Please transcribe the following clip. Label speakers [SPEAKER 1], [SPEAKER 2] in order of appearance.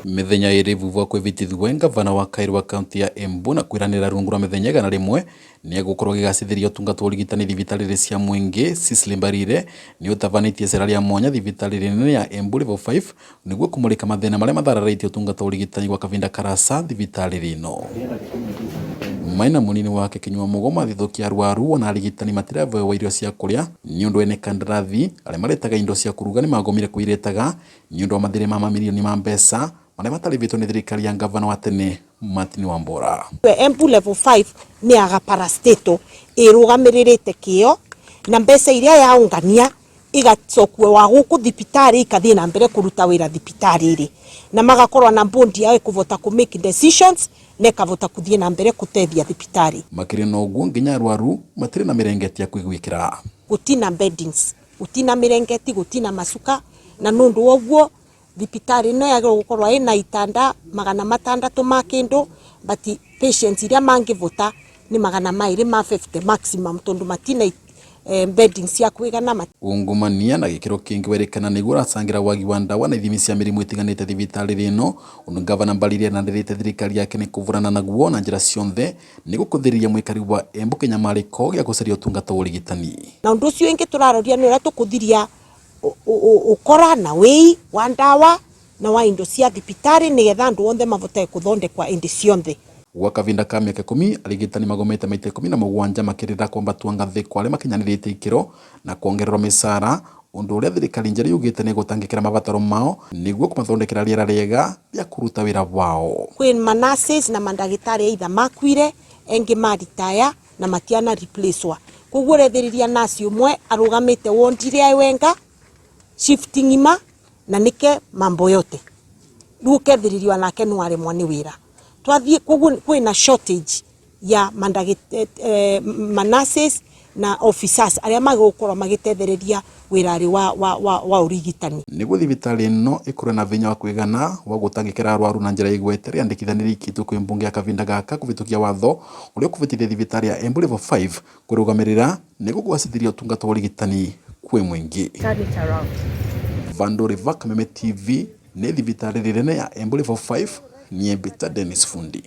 [SPEAKER 1] Mĩthenya ĩrĩ vuva wa kwĩvĩtithua ngavana wa Kairu wa kaunti ya Embu na kwĩranĩra rungu rwa mĩthenya 100 nĩegũkorwo agĩgacĩthĩria ũtungata wa ũrigitani thibitarĩ cia mũingĩ. Cecily Mbarire nĩ ũtabanĩtie icera rĩa mwanya thibitarĩ nene ya Embu Level 5 nĩguo kũmũrĩka mathĩna marĩa mathararĩtie ũtungata wa ũrigitani gwa kahinda karasa thibitarĩ ĩno. Maina mũnini wake Kinyua Mugo mathithũkia arwaru ona arigitani matirahewa irio cia kũrĩa nĩ ũndũ ene kandarathi arĩa maretaga indo cia kũruga nĩmagomire kwiretaga nĩ ũndũ wa mathirĩ ma mamirioni ma mbeca marĩa matarĩhĩtwo nĩ thirikari ya ngavana wa tene Martin Wambora.
[SPEAKER 2] Embu Level 5 nĩ yaga parastatal ĩrũgamĩrĩrĩte kĩo na mbeca iria yaũngania igacokio wa gũkũ thibitarĩ ikathiĩ na mbere kũruta wĩra thibitarĩ ĩrĩ na magakorwo na board yao ĩkũvota kũ make decisions na ĩkavota kũthiĩ na mbere kũtethia thibitarĩ.
[SPEAKER 1] Makĩria na ũguo nginya arwaru matirĩ na mĩrengeti ya kwĩgwĩkĩra.
[SPEAKER 2] Gũtina beddings, gũtina mĩrengeti, gũtina macuka na nũndũ wa ũguo thibitarĩ ĩno yagĩrĩirwo gũkorwo ĩna itanda 600 ma kĩndũ, but patients iria mangĩvota nĩ 250 maximum tondũ matina beddings cia kũigana.
[SPEAKER 1] Ungumania na gĩkĩro kĩngĩ werĩkana nĩguo ũracangĩra wagi wa ndawa na ithimi cia mĩrimũ ĩtiganĩte thibitarĩ ĩno ũndũ ngavana Mbarire eranĩrĩte thirikari yake nĩ kũvũrana naguo na njĩra cionthe nĩguo kũthĩrĩria mũikari wa Embu kĩnyamarĩko gĩa gũcaria ũtungata wa ũrigitani.
[SPEAKER 2] Na ũndũ ũcio ũngĩ tũraroria nĩ ũrĩa tũkũthiria ũkora na wĩi wa ndawa na wa indo cia thibitarĩ nĩgetha andũ othe mavote kũthondekwa hĩndĩ cionthe.
[SPEAKER 1] Gwa kavinda ka mĩaka 10 arigitani magomete maita 17 makĩrĩra kwambatwo ngathĩ kwa arĩa makinyanĩrĩte ikĩro na kuongererwo mĩcara ũndũ ũrĩa thirikari njerũ yugĩte nĩ gũtangĩkĩra mabataro mao nĩguo kũmathondekera rĩera rĩega rĩa kũruta wĩra wao.
[SPEAKER 2] Kwĩ manurses na mandagĩtarĩ either makuire engĩ maritaya na matiana replacewa, koguo ũrethĩrĩria nurse ũmwe arũgamĩte ward ĩrĩa wenga shift ng'ima na nĩke mambo yote rĩu ũkethĩrĩrio nake no aremwo nĩ wĩra twathiĩ. Koguo kwĩna shortage ya manurses na officers arĩa magũkorwo magĩtethereria wĩra wa ũrigitani.
[SPEAKER 1] Nĩguo thibitarĩ ĩno ĩkorwo na vinya wa kũigana wa gũtangĩkĩra arwaru na njĩra ĩgwete, rĩandĩkithia nĩrĩikĩtwo kwĩ mbunge ya kavinda gaka kũvĩtũkia watho ũrĩa ũkũvĩtithia thibitarĩ ya Embu Level 5 kũrũgamĩrĩra nĩguo kũgacĩthĩria ũtungata wa ũrigitani kwĩ mũingĩ. Vandũ River, Kameme TV, nĩ thibitarĩ nene ya Embu Level 5 niĩ mbĩta Dennis Fundi.